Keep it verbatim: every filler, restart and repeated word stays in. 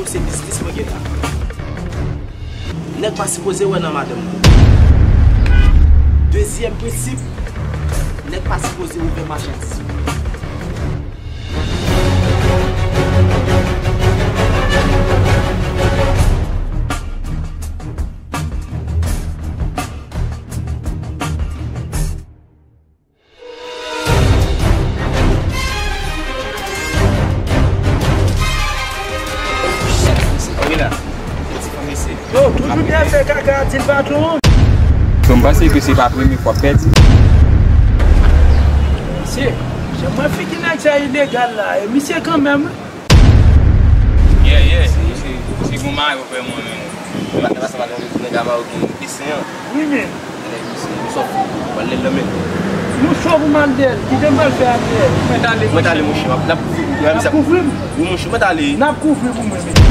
Se biznis mwen gen la. Nèg pa sipoze wè nan madanm li. Dezyèm prensip, nèg pa sipoze ouvè machandiz. Yo, toujou byen fè kaka, di l patwon. Bon, m panse ke se pa premye fwa w pèdi. Mesye, jan mwen figi nèg sa ilegal la, e misye kanmenm. Yeah, yeah, se, se, se gon mari ou fè mwen menm. Nèg a mawoken, isen an. Wi, men. Nèg misye, nou sòt, pral lè l nan men. Nou cho pou m al dèyè l. Kite m pral fè ak dèyè l. Mwen t ale, mwen t ale, monchè. N ap kouvri. N ap kouvri m. Wi, monchè, mwen t ale. N ap kouvri pou mwen, men.